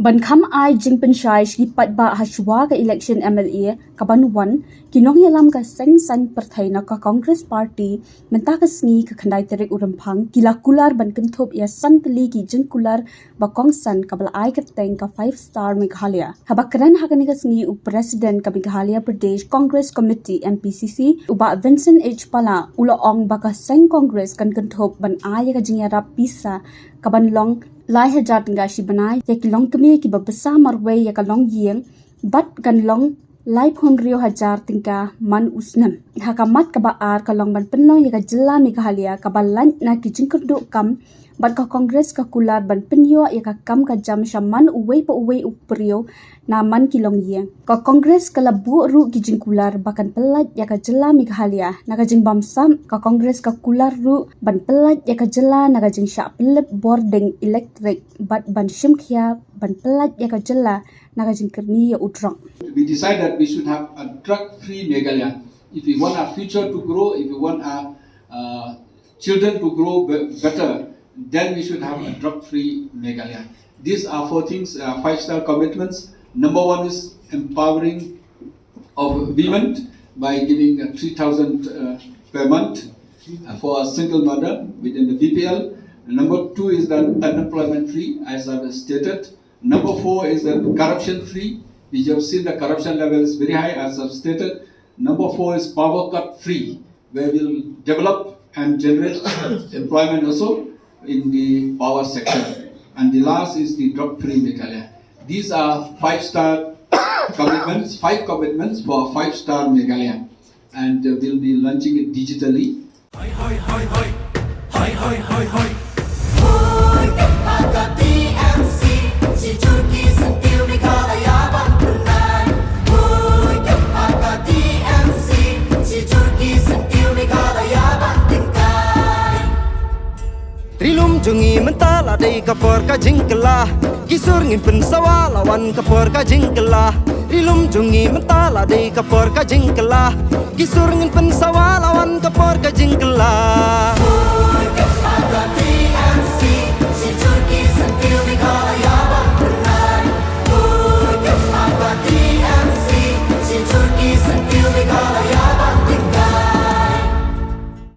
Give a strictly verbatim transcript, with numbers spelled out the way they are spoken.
Ban kham ai jingpynshai sha ki paidbah ha shuwa ka election M L A kaban wan, ki nongïalam ka seng saiñ pyrthei na ka Congress Party mynta ka sngi ka khyndai tarik u Rymphang ki la kular ban kynthup ïa san tylli ki jingkular ba kongsan kaba la ai kyrteng ka Five Star Meghalaya. Haba kren ha kane ka sngi u President ka Meghalaya Pradesh Congress Committee, M P C C, u Bah Vincent H Pala, u la ong ba ka seng Congress kan kynthup ban ai ïa ka jingïarap pisa kaban long lai hajar tyngka shi bnai ïa ki longkmie kiba bsa marwei ïa ka longïing, bad kan long laiphew hynriew hajar tyngka man u snem. Ha ka mat kaba ar ka long ban pynlong ïa ka jylla Meghalaya kaba lait na ki jingkyrduh kam, bad ka Congress ka kular ban pynïoh ïa ka kam ka jam sha man uwei pa uwei u briew na man ki longïing. Ka Congress ka la buh ruh ki jingkular ba kan pyllait ïa ka jylla Meghalaya. Na ka jingbamsap, ka Congress ka kular ruh ban pyllait ïa ka jylla na ka jingshah pynlip bording elektrik bad ban shim khia ban pyllait ïa ka jylla na ka jingkyrni ïa u drok. We decide that we should have a drug-free Meghalaya. If we want our future to grow, if we want our uh, children to grow be- better, then we should have a drug-free Meghalaya. These are four things, uh, five-star commitments. Number one is empowering of women by giving uh, three thousand uh, per month uh, for a single mother within the B P L. Number two is that unemployment free, as I've stated. Number four is that corruption free. We have seen the corruption level is very high, as I've stated. Number four is power cut free, where we'll develop and generate employment also in the power sector. And the last is the drug free Meghalaya. These are five star commitments, five commitments for five star Meghalaya. And uh, we'll be launching it digitally. Hoi, hoi, hoi, hoi. Hoi, hoi, hoi, hoi. Hoi, ka pa ka T M C. Shi jur ki syntiew Meghalaya ban pynai. Hoi, ka pa ka T M C. Shi jur ki syntiew Meghalaya ban pynkai. Ri lum jong ngi mynta la dei ka por ka jingkylla. Ki sur ngin pynsawa la wan ka por ka jingkylla. Ri lum jong ngi mynta la dei ka por ka jingkylla. Ki sur ngin pynsawa la wan ka por ka jingkylla.